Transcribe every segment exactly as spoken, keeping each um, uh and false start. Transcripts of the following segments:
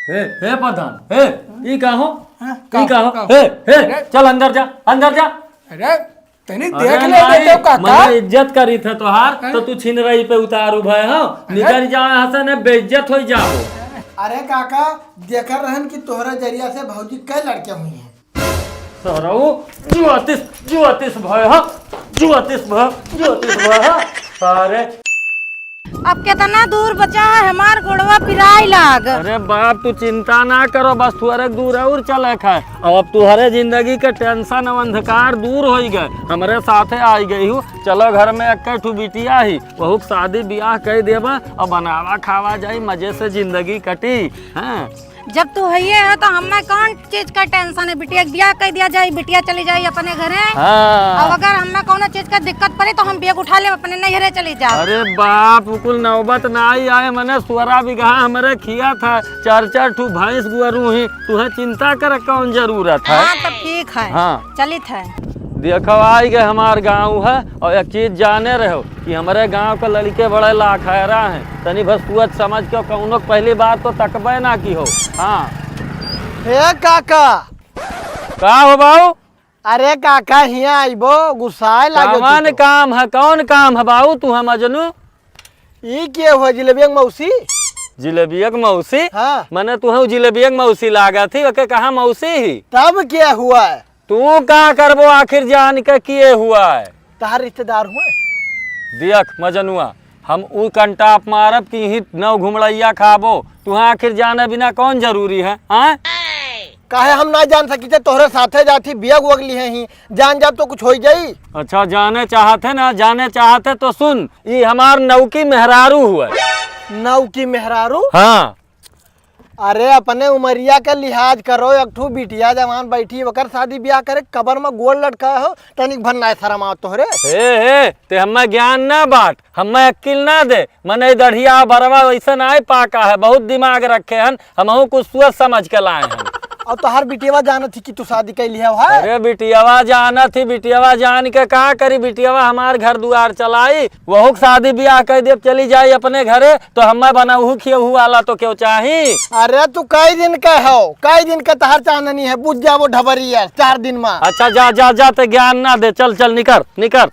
हे, हे प्रधान, हे, ई का हो? हाँ, ई का हो? का? हे, हे, अरे। चल अंदर जा, अंदर जा। अरे, तनी अरे देख ले नाहीं, बेटे काका। मने इज्जत करी थे तोहार, हैं? तो तू छिनरई पे उतारू भय हो। अरे। निकर जा यहाँ से, ने बेइज्जत होई जाबो। अरे काका, देखर रहन कि तोहरे जरिया से भौजी कै लड़के हुई हैं। सरऊ, ज्योतिष, ज्योतिष भय ह, ज्योतिष भय, ज्योतिष भय ह। अरे। अब केतना दूर बचा है, हमार गोड़वा पिराई लाग। अरे बाप, तू चिंता ना करो, बस थोड़े दूर और चले है। अब अब तुहरे जिंदगी के tension और अंधकार दूर होई गए, हमरे साथे आई गई हूँ। चलो घर में एक ठू बिटिया ही, वहू के शादी ब्याह कर देबा और बनावा खावा जाई, मजे से जिंदगी कटी। हाँ। जब तू हइये हो तो हमें कौन चीज का tension है? बिटिया के बियाह कर दिया जाई, बिटिया चली जाई अपने घरे। हाँ। अब अगर हमें कौनो चीज का दिक्कत पड़ी तो हम bag उठा लेब, अपने नैहरे चली जाब। अरे बाप, उ कुल नौबत ना आई आए, मने सोरह बीघा हमरे खिया था, चार चार ठू भैंस गुअरू ही, तुहे चिंता करे कौन जरूरत है? हाँ, तब ठीक है। हाँ। चलित है। देखो, आई गए हमार गाँव है, और एक चीज जाने रहो कि हमरे गाँव के लड़के बड़े लाखैरा हैं, तनी भर सोच समझ के कौनो के पहली बात तो तकबे ना की हो। हाँ। हे काका। का हो बाऊ? अरे काका, हियाँ आइबो, गुस्साए लागो कौन तू तो। काम है, कौन काम है बाऊ, तू है मजनू? ई के हुआ, जिलेबिया के मौसी? जिलेबिया के मौसी? हाँ। मने तू है जिलेबिया के मौसी लागत ही, ओके कहाँ मौसी ही? तब के हुआ? तू का करबो आखिर जान के किए हुआ है? तहार रिश्तेदार हुए? दियक मजनुआ, हम ऊ कंटाप मारब कि यहीं नौ घुमड़ैया खाबो। तुहाँ आखिर जाने बिना कौन जरूरी है, हाँ? काहे हम ना जान सकी थे, तोहरे साथे जाती, बियग वग लिहे ही, जान जाब तो कुछ होई जाई। अच्छा, जाने चाहत है ना, जाने चाहत है तो सुन, ई हमार नौकी मेहरारू हुए। नौकी मेहरारू? हाँ। अरे, अपने उमरिया के लिहाज करो, एक ठू बिटिया जवान बैठी, ओकर शादी ब्याह करे, कबर में गोड़ लटका हो, तनिक भर नाय शरम आवत तोहरे। हे, हे, ते हम्मे ज्ञान ना बाँट, हम्मे अक्किल ना दे, मने दढ़िया बरवा वैसे नाय पाका है, बहुत दिमाग रखे हन, हमहू कुछ सोच समझ के लाए हन। अब तोहार बिटियावा जानत ही कि तू शादी कैली है, है? अरे बिटियावा जानत ही, बिटियावा जान के का करी, बिटियावा हमार घर दुआर चलाई, वहू के शादी ब्याह कर देब, चली जाई अपने घरे, तो हम्मे बनहू खियहू वाला तो केहू चाही। अरे तू कई दिन का हो, कई दिन का तहार चांदनी है, बुझ जाबो ढबरिया चार दिन में। अच्छा जा, जा, जा, ते ज्ञान ना दे, चल, चल, निकर, निकर।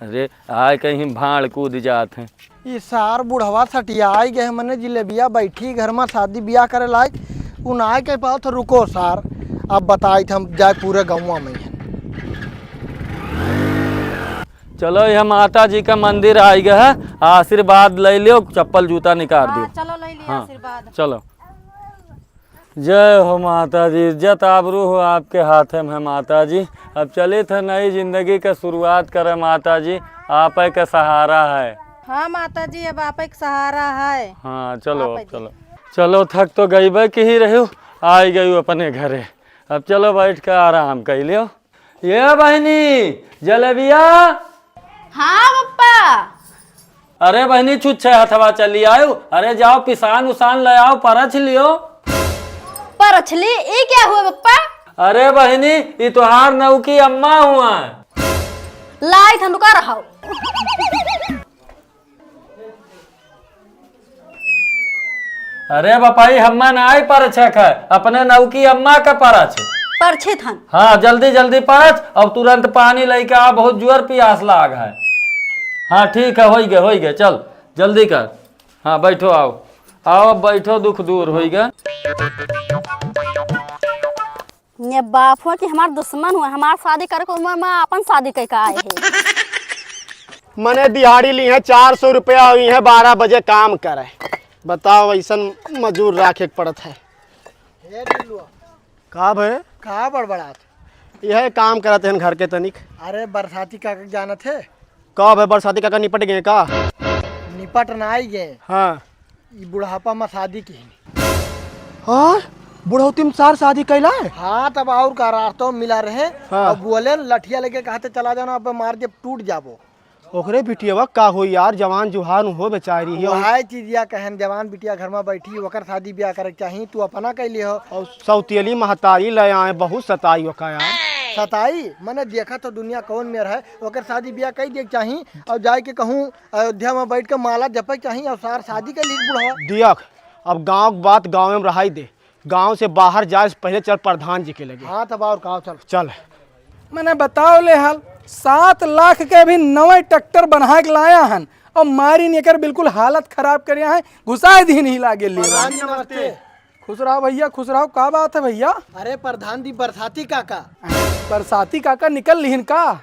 अरे आए कहीं भाड़ कूद जात हैं। ई सार बुढ़वा सटियाई गए, मने जिलेबिया बैठी घर में शादी ब्याह करे लायक, उ ना आए के पाओ तो रुको सार, अब बताई थे हम जाए पूरे गौवा में। चलो, यह माता जी का मंदिर आइ गया है, आशीर्वाद ले लियो, चप्पल जूता निकाल दियो। हाँ, चलो, ले लिया हाँ, आशीर्वाद। चलो। जय हो माता जी, इज्जत आबरू हो आपके हाथे में है माता जी। अब चलित है नई जिंदगी के शुरुआत करे माता जी, आपे के सहारा है। हाँ माता जी, अब आपे के सहारा है। हाँ, चलो, आपे अब चलो। चलो, थक तो गईबे की ही रह्यो, आइ गयो अपने घरे। अब चलो, बैठ के आराम कर लियो। ये बहिनी, जलेबिया। हाँ पप्पा। अरे बहिनी, छुच्छे हथवा चली आयो। अरे जाओ, पिसान उसान ले आओ, परछ लियो। परछ ली? ई क्या हुआ पप्पा? अरे बहिनी, ई तोहार नौकी अम्मा हुआ। लाई थन रुका रहो। अरे बपाई, हम्मा नाई परछक है, अपने नौकी अम्मा का परछ। परछित हन। हाँ, जल्दी जल्दी परछ, अब तुरंत पानी लेके आ, बहुत जोर पियास लाग है। हाँ ठीक है, होई गए, होई गए, चल जल्दी कर। हाँ बैठो, आओ, आओ अब बैठो, दुख दूर होई गए। ये बाप हुआ कि हमार दुश्मन हुआ, हमार शादी करके उम्र में अपन शादी करके आए हैं। मने दिहाड़ी ली है चार सौ रुपया, हुई है बारह बजे काम करे। बताओ, ऐसन मजूर राखे के पड़त है। हे बिल्लुआ। का भे? का बड़बड़ात? यह काम करत हैं घर के तनिक। अरे बरसाती काका के जानत है? का भे, बरसाती काका निपट गए का? निपट ना आई गए। हाँ। ई बुढ़ापा में शादी की। हाँ, बुढ़ौती में सार शादी कैला है? हाँ, तब और का रास्ता में मिला रहे। हाँ। अब बोले न, लठिया लेके कहते चला जाना, अब मार जब टूट जाबो। ओकरे बिटियावा का हो यार, जवान जुहान हो बेचारी है। वह चीजिया कहन, जवान बिटिया घर में बैठी, ओकर शादी ब्याह करे के चाही, तू अपना कैली हो। और सौतेली महतारी ले आए, बहुत सताई ओका यार। सताई? मने देखा तो दुनिया कौन मेर है, ओकर शादी ब्याह कई दे के चाही, और जाए के कहूँ अयोध्या में बैठ के माला जपे के चाही और सार शादी के लिए बुढ़वा। दियक, अब गाँव के बात गाँव में रहाई दे। गांव से बाहर जाए से पहले चल प्रधान जी के लगे। हाँ, तब और का, चल। चल। मने बताओ ले हाल, सात लाख के अभी नवे ट्रैक्टर बना के लाया हन, और मारिन एकर बिल्कुल हालत खराब करिया है, घुसाए दीन ही लागे ले। प्रधान जी, नमस्ते। खुश रहो भैया, खुश रहो। का बात है भैया? अरे प्रधान जी, बरसाती काका। बरसाती काका निकल लिहिन का?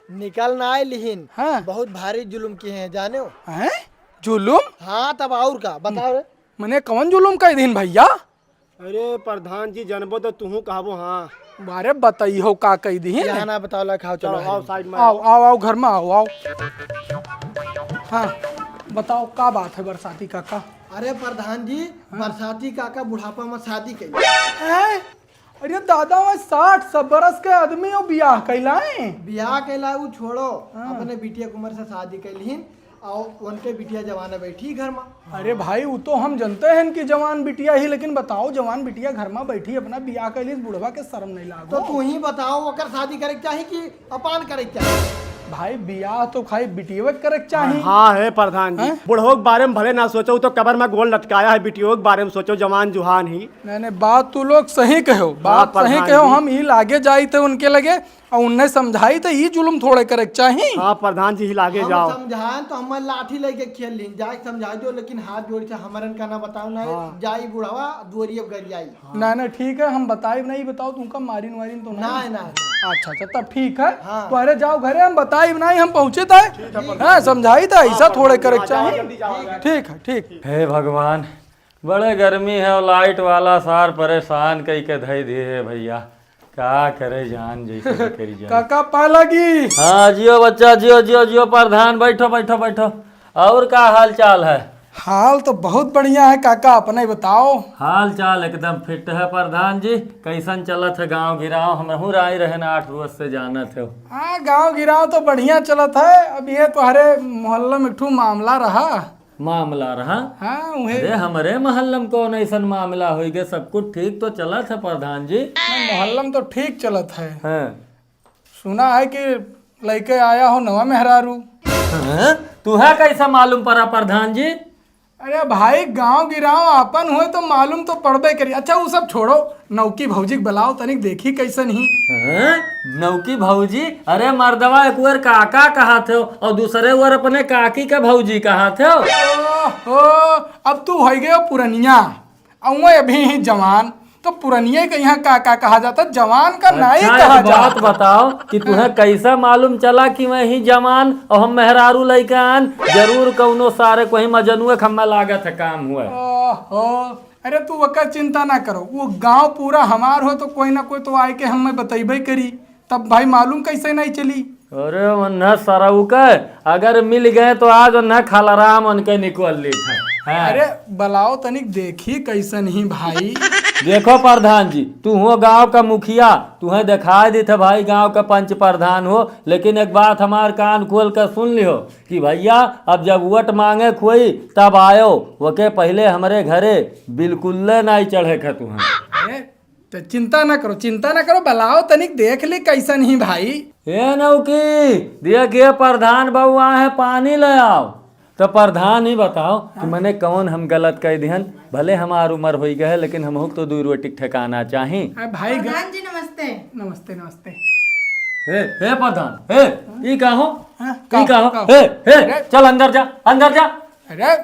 निकल ना आए लिहिन। हाँ। बहुत भारी जुलुम किहे हैं, जाने हो? हैं? जुलुम? हाँ, तब और का, बताओ रे। मने कौन जुलुम कइ दीन भैया? अरे प्रधान जी, जनबो तो तुहू कहबो। हाँ। अरे बताइहो का कइ दीन? यहाँ ना बताओ, ला खाओ, चलो चलो, आओ घर में। Side में। आओ, आओ, आओ, घर में आओ, आओ। हाँ, बताओ का बात है बरसाती काका? अरे प्रधान जी, हाँ। बरसाती काका बुढ़ापा में शादी कइले। हैं? अरे दादा, वह साठ सब बरस के आदमी हो, बियाह कइलाए? बियाह कइला उ छोड़ो, हाँ। अपने बिटिया के उम्र से शादी कइलिन, और उनके बिटिया जवान बैठी घर में। अरे भाई, उ तो हम जनते हैं कि जवान बिटिया ही, लेकिन बताओ, जवान बिटिया घर में बैठी अपना बियाह कइलिस, बुढ़वा के शर्म नहीं लागो? तो तू ही बताओ, ओकर शादी करे के चाही कि अपान करे के चाही? भाई, बियाह तो खाई बिटियवे के करे के चाही। हाँ, हे प्रधान जी, हैं? बुढ़ो के बारे में भले ना सोचो, तो कबर में गोल लटकाया है, बिटियो के बारे में सोचो, जवान जुहान ही। नहीं, नहीं, बात तू लोग सही कहो, हाँ, बात सही प्रधान कहो। जी। हम ई लागे जाई थे उनके लगे, और उन्हें समझाई थे, ई जुलुम थोड़े करे के चाही। हाँ, प्रधान जी ही लागे हम जाओ। समझाएं तो हम लाठी लेके खेल लीन, जाए समझा दो, लेकिन हाथ जोड़ के हमरन का ना बताओ ना, हाँ। जाई बुढ़वा, दुआरी अब गरियाई। हाँ। ना, ना, ठीक है, हम बताइब नहीं, बताओ तुमका मारिन वारिन तो नहीं? ना, ना, ना। अच्छा, अच्छा, तब ठीक है। हाँ। तो अरे जाओ घरे, हम बताइब नहीं, हम पहुँचे थे। ठीक है, हाँ, समझाई थे, ऐसा हाँ, थोड़े करे के चाही। ठीक है, ठीक। हे भगवान, बड़े गर्मी है और लाइट वाला सार परेशान कई के धई दिए है भैया। का करे जान, जैसे भी करी जाए। काका, पाय लागी। हाँ, जियो बच्चा, जियो, जियो, जियो प्रधान, बैठो, बैठो, बैठो। और का हाल चाल है? हाल तो बहुत बढ़िया है काका, अपने बताओ। हाल चाल एकदम फिट है प्रधान जी। कैसन चलत है गांव गिराव? हमहू राय रहन आठ रोज से जानत हो। हाँ, गांव गिराव तो बढ़िया चलत है। अब ये तोहरे मोहल्ला में एक ठो मामला रहा। मामला रहा? हाँ, उहे। अरे, हमरे मोहल्ला में कौन ऐसन मामला होई गे? सब कुछ ठीक तो चलत है प्रधान जी। नहीं, मोहल्ला में तो ठीक चलत है। हाँ। सुना है कि लइके आया हो नवा मेहरारू। हाँ? तुहे कैसा मालूम पड़ा प्रधान जी? अरे भाई, गांव गिराव आपन होए तो मालूम तो पड़बे करी। अच्छा, उ सब छोड़ो, नौकी भौजी के बुलाओ तनिक, देखी कैसन ही। हाँ? नौकी भौजी? अरे मर्दवा, एक ओर काका कहात हो और दूसरे ओर अपने काकी के भौजी कहात हो। ओहो, अब तू होइ गयो पुरनिया, अउए अभी ही जवान, तो पुरनिये के यहाँ काका कहा जाता, जवान का नाई अच्छा, कहा एक बात जाता। बताओ कि तुहे हाँ। कैसा मालूम चला कि मैं ही जवान और हम मेहरारू लइके आन? जरूर कौनो सारे कोई मजनुए खम्मा लागत है काम हुआ। ओहो, अरे तू वकर चिंता ना करो, वो गांव पूरा हमार हो तो कोई ना कोई तो आए के हमें बतैबे करी, तब भाई मालूम कैसे नहीं चली। अरे उन्हें सरऊ के अगर मिल गए तो आज उन्हें खालाराम उनके निकल ली था। हाँ। अरे बलाओ तनिक देखी कैसन ही भाई। देखो प्रधान जी, तू हो गांव का मुखिया, तुहें दिखाई देत है भाई गांव का पंच प्रधान हो, लेकिन एक बात हमार कान खोल कर सुन लिहो कि भैया अब जब वोट मांगे कोई तब आयो, वके पहले हमरे घरे बिल्कुल नहीं चढ़े के तुहें। अरे तो चिंता ना करो, चिंता ना करो, बलाओ तनिक देख ली कैसन ही भाई। ए नौकी, देख ये प्रधान बाबू आए हैं, पानी ले आओ। तो प्रधान ही बताओ कि हाँ। मने कौन हम गलत कह दिहन, भले हमार उम्र होई गए लेकिन हमहू तो दू रोटी के ठिकाना चाही। अरे भाई ग- प्रधान जी नमस्ते। नमस्ते, नमस्ते। हे, हे प्रधान, हे, ई का हो? हाँ, ई का हो? का हो? हे, हे, अरे। चल अंदर जा, अंदर जा। अरे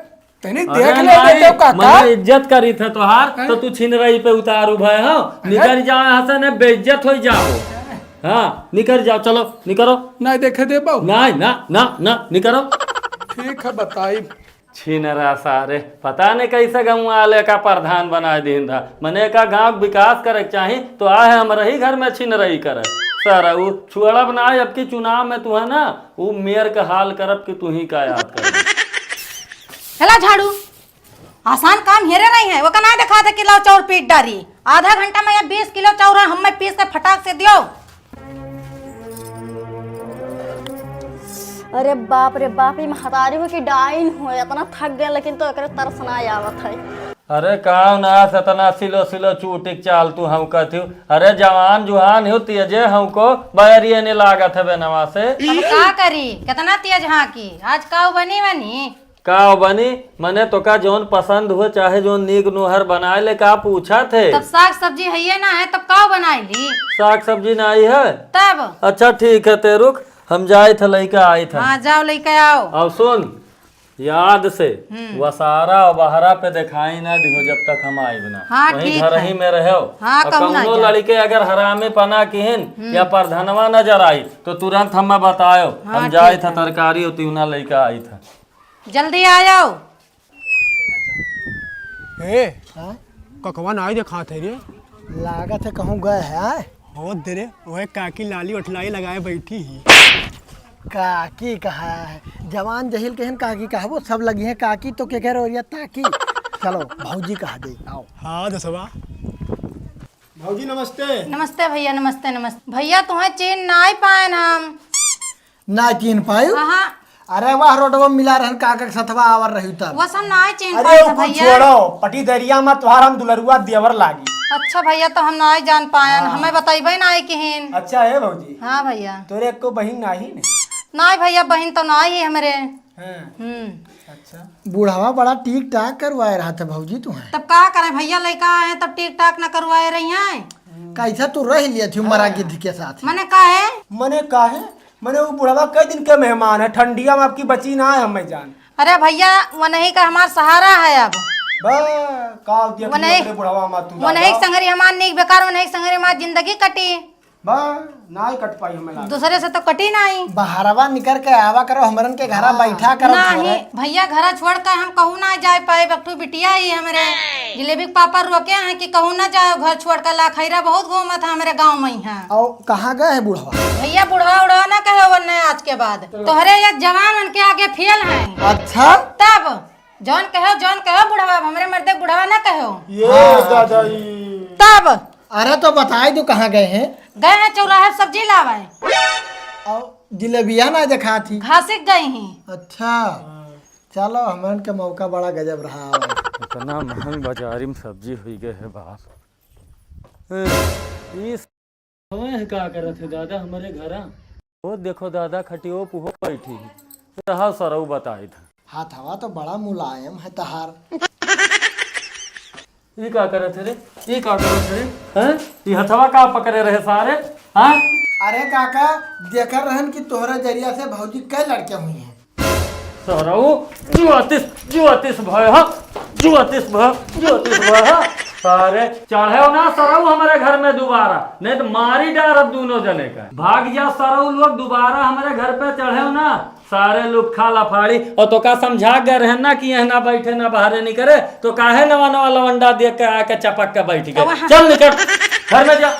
तनी अरे देख ले नाई, बेटे काका। मने इज्जत करी थे तोहार, हैं? तो तू छिनरई पे उतारू भय हो। अरे। निकर जाओ यहाँ से, नहीं बेइज्जत हो जाओ। हाँ, निकर जाओ, चलो, निकरो। नहीं देखे दे बाबू। नहीं, ना, ना, ना, निकरो। ठीक है, बताई। छिनरा सारे, पता नहीं कैसे गाँव वाले का प्रधान बना दीन था। मने का गाँव विकास करे के चाही, तो आहे हमरे ही घर में छिनरई करे। सारा उ छुअड़ब ना, अब की चुनाव में तू है ना, उ मेयर का हाल करब कि तू ही का याद कर। हेला झाड़ू, आसान काम हेरे नहीं है, ओका ना देखा था कि लाओ चाउर पीट डारी। आधा घंटा में या बीस किलो चाउर है, हमें पीस के फटाक से दियो। अरे बाप रे बाप, ई महतारी हो कि डाइन हो, इतना थक गए लेकिन तो एकरे तरस ना आवत है। अरे काव ना से इतना सिलो सिलो चूटिक चाल तू हौंकत हो। अरे जवान जुहान हो, तेजे हौंको, बैरिये ने लागत है बेनवा से। अब का करी, कितना तेज हाँकी, आज काव बनी बनी। का बनी? मने तोका जौन पसंद हुए, चाहे जौन नीक नोहर बनाए ले, का पूछत है? तब साग सब्जी हइये ना है, तब का बनाई ली? साग सब्जी नाहीं है? तब? अच्छा ठीक है, ते रुक, हम जाइत है, लइका आइत है। हाँ, जाओ लइका आओ। अब सुन, याद से हम्म। वसारा और बहरा पे देखाई ना दिहो जब तक हम आइब ना। हाँ, वहीं ठीक घर है। ही में रहो। हाँ, और कहूँ ना कौनो जा। लड़के अगर हरामी पना किहिन हम्म। या परधनवा नजर आई तो तुरंत हमें बतायो। हाँ, हम जाइत ठीक है है। तरकारी और तिउना लइका आइत है। जल्दी आयो। ए, हाँ? ककवा नाई देखात है रे। लागत है कहूँ गए है, आय? होत दे रे, ओए काकी लाली ओठलाई लगाए बैठी ही। काकी कहा है, जवान जहिल केहन काकी कहबो, सब लगी है काकी तो के कह रहो ताकी। चलो, भौजी कहा दे, आओ। हाँ, जसवा। भौजी नमस्ते। नमस्ते भइया, नमस्ते, नमस्ते। भइया, तुहें चीन नाई पाएन हम। ना चीन पायु? हाँ, हाँ। अरे वाह, रोडवा में मिला रहन काका के सथवा आवर रही तब। वो सब नाई चीन अरे पाए वो थे कुछ भइया। छोड़ो, पटी दरिया में तुहार हम दुलरुआ देवर लागी। अच्छा भइया, तो हम नाई जान पाएन, हाँ। हमें बतइबे नाई किहिन। अच्छा है भौजी। हाँ भइया। तोरे एको बहिन नाई ने? नाई भइया, बहिन तो नाई है हमरे। हैं। हम्म। अच्छा। बुढ़वा बड़ा टीक टाक करवाए रहा था भौजी तुहें। तब का करे भइया, लइका आए हैं तब टीक टाक न करवाए रही हैं। कैसा तू रह लिया थी मरा हाँ। गिद्ध के साथ? मने का है? मने का है? मने वो बुढ़वा कई दिन के मेहमान है, ठंडिया में आपकी बची ना है हमें जान। अरे भइया, वो नहीं का हमार सहारा है अब। बा, का होती है वो नहीं, अपने बुढ़वा में तू वो नहीं दादा? संगरी हमार नीक बेकार, वो नहीं संगरी हमार जिंदगी कटी। बा, नाई कट पाई हमें लागत। दूसरे से तो कटी नाई। बहरवा निकर के आवा करो, हमरन के घरा हाँ। बैठा करो नहीं, थोड़े। भइया घरा छोड़ के हम कहूँ ना जाए पाए, बकठू बिटिया ही हमरे। जिलेबी के पापा रोके हैं कि कहूँ ना जाओ घर छोड़ के, लाखैरा बहुत घूमत है हमरे गाँव में यहाँ। और कहाँ गए है बुढ़वा? भइया बुढ़वा उढ़वा ना कहे वरने आज के बाद। तोहरे ये जवान उनके आगे फेल हैं। अच्छा? तब जौन कहो, जौन कहो बुढ़वा, हमरे मर्दे बुढ़वा ना कहो। ये हाँ। दादा ई। तब? अरे तो बताई दो कहाँ गए हैं? गए हैं चौराहे सब्जी लावे। और जिलेबिया ना देखा थी। घासिक गई ही। अच्छा। चलो हमन के मौका बड़ा गजब रहा। इतना महंग बाजारी में सब्जी हुई गए है बाप। ए, ई हवा है का करत है दादा हमरे घरा? वो देखो दादा खटियो पुहो बैठी है। रहा सरऊ बताई था। हाथवा तो बड़ा मुलायम है तहार। ई का करत है रे? ई का करत है रे? हैं? ई हथवा का पकड़े रहे सारे? हाँ? अरे काका, देखर रहन कि तोहरे जरिया से भौजी कै लड़के हुई हैं। सरऊ, ज्योतिष, ज्योतिष भय ह, ज्योतिष भय, ज्योतिष भय ह। सारे चढ़ेव ना सरऊ हमरे घर में दुबारा, नहीं तो मारी डारब दूनो जने का। भाग जा सरऊ लोग, दुबारा हमरे घर पे चढ़ेव ना, सारे लोग खा ला फाड़ी। और तोका समझा गए रहे ना कि यहाँ ना बैठे ना बाहरे निकरे, तो काहे नवा नवा लवंडा देख के आके चपक के बैठ गए? अब हाँ। चल निकल, घर में जा।